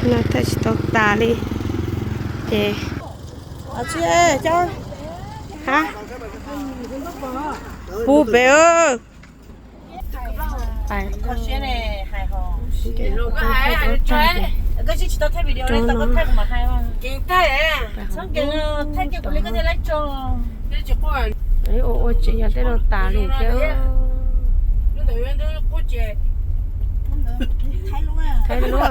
No thaij tsis tau tas li. Ces, ha, pub pem. Ua ua tsev yog tej no tas li thiab. Thaij lub,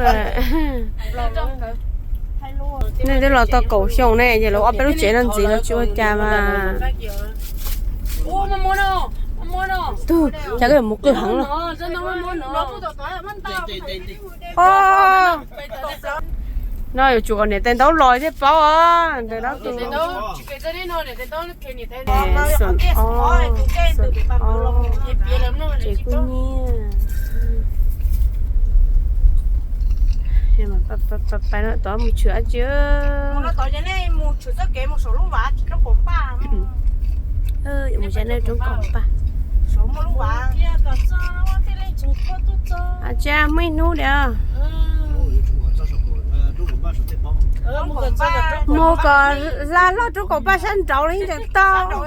nej twb los tau kaum xyoo ne, ces lawv ob peb lub tsev no ntxiv no tsis ua cas mas. Tug, cas koj yuav mus qw heev los? No yuav tsum kom niam tais ntaub los thiaj paub os, niam tais ntaub tus. Xom ob, xom ob, ces kuj nyiaj. Pais no tod mus tshwm dab tsi? Yuav mus tsa nej roob kaum npaj. Tsis muaj ib hnub diam. Mus kom hla loj roob kaum npaj sab nraud li ntawm tau.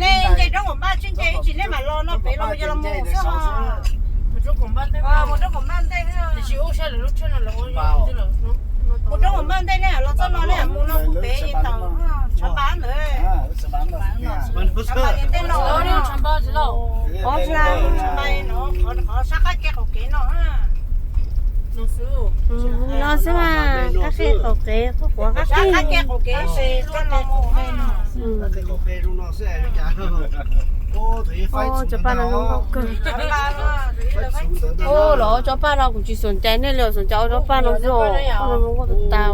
Nej nce roob kaum npaj tsis nce ib tsis nej mam los no pem los yog los mus xwb. Mus roob kaum npaj ntej, mus roob kaum npaj ntej nej los txoj no nej mus no mus pem tau tshav npab ntawd. Tshav npab li tej no, qhov sab qab kev qaum kev no. No xwb mas, qab kev qaum kev, qab kev qaum kev. Cov paj no zoo nkauj kawg. Los cov paj no kuv tsis xom cai nej li, xom cai cov paj no xwb, paj no zoo nkauj tas tas.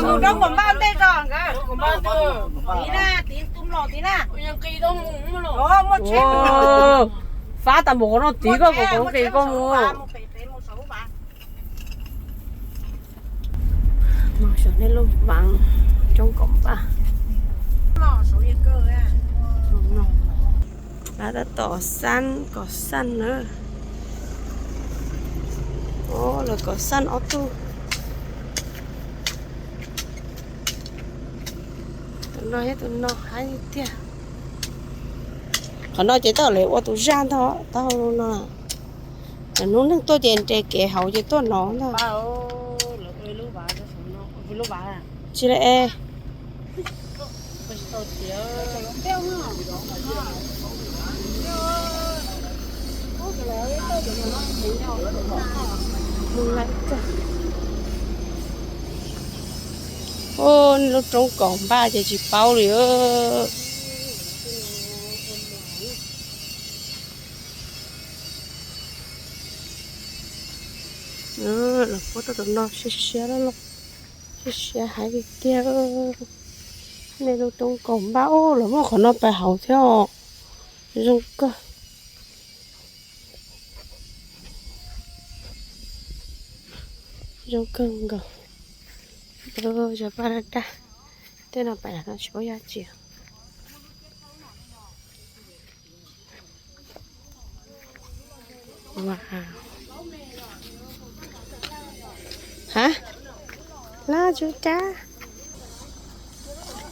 Mus roob kaum npaj ntej tso nkawd. Tiv na, tiv tus mlom tiv na. Fab tas mus qhov no tiv koj kom qhov no qis koj mus. Mus saum nej lub vaav roob kaum npaj. Lawv tab tom xab kom xaj na. Lawv kom xaj ob tug. Tus no thiab tus no haib tiag. Qhov no ces tab tom lawv ua tus zaj ntag, taub hau no. Lawv hnub neeg tuaj ces nres kev hauv ces tuaj no ntag. Tsis li es. Ua lub roob kaum npaj ces tsis paub li. Lawv puab tau tus no siab siab loj loj, siab siab hais li tiag. Nej lub roob kaum npaj, lawv muab qhov no pais hauv thiab os. Zoo kawg. Zoo kawg nkaus. Cov paj daj daj. Tej no pais no tsis paub yog dab tsi. Ha, lab tsuj cab.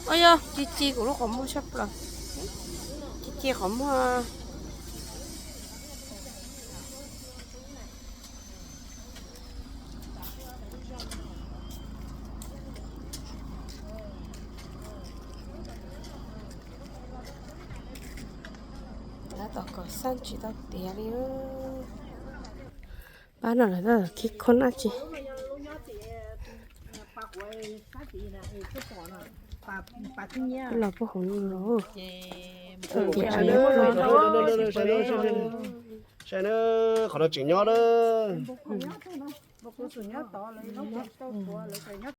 Ua yog ci ci kuv lub qhov muag sab plaws. Ci ci qhov muag. Tab tom kom xaj tsis tau tiav li. Pab no lawv tab tom khib khuab dab tsi. Los puag hauv no los. Saib na, qhov no tseem nyob na. Kuv txawm nyob tod lawv lub tsev tau tuav lawv txawm nyob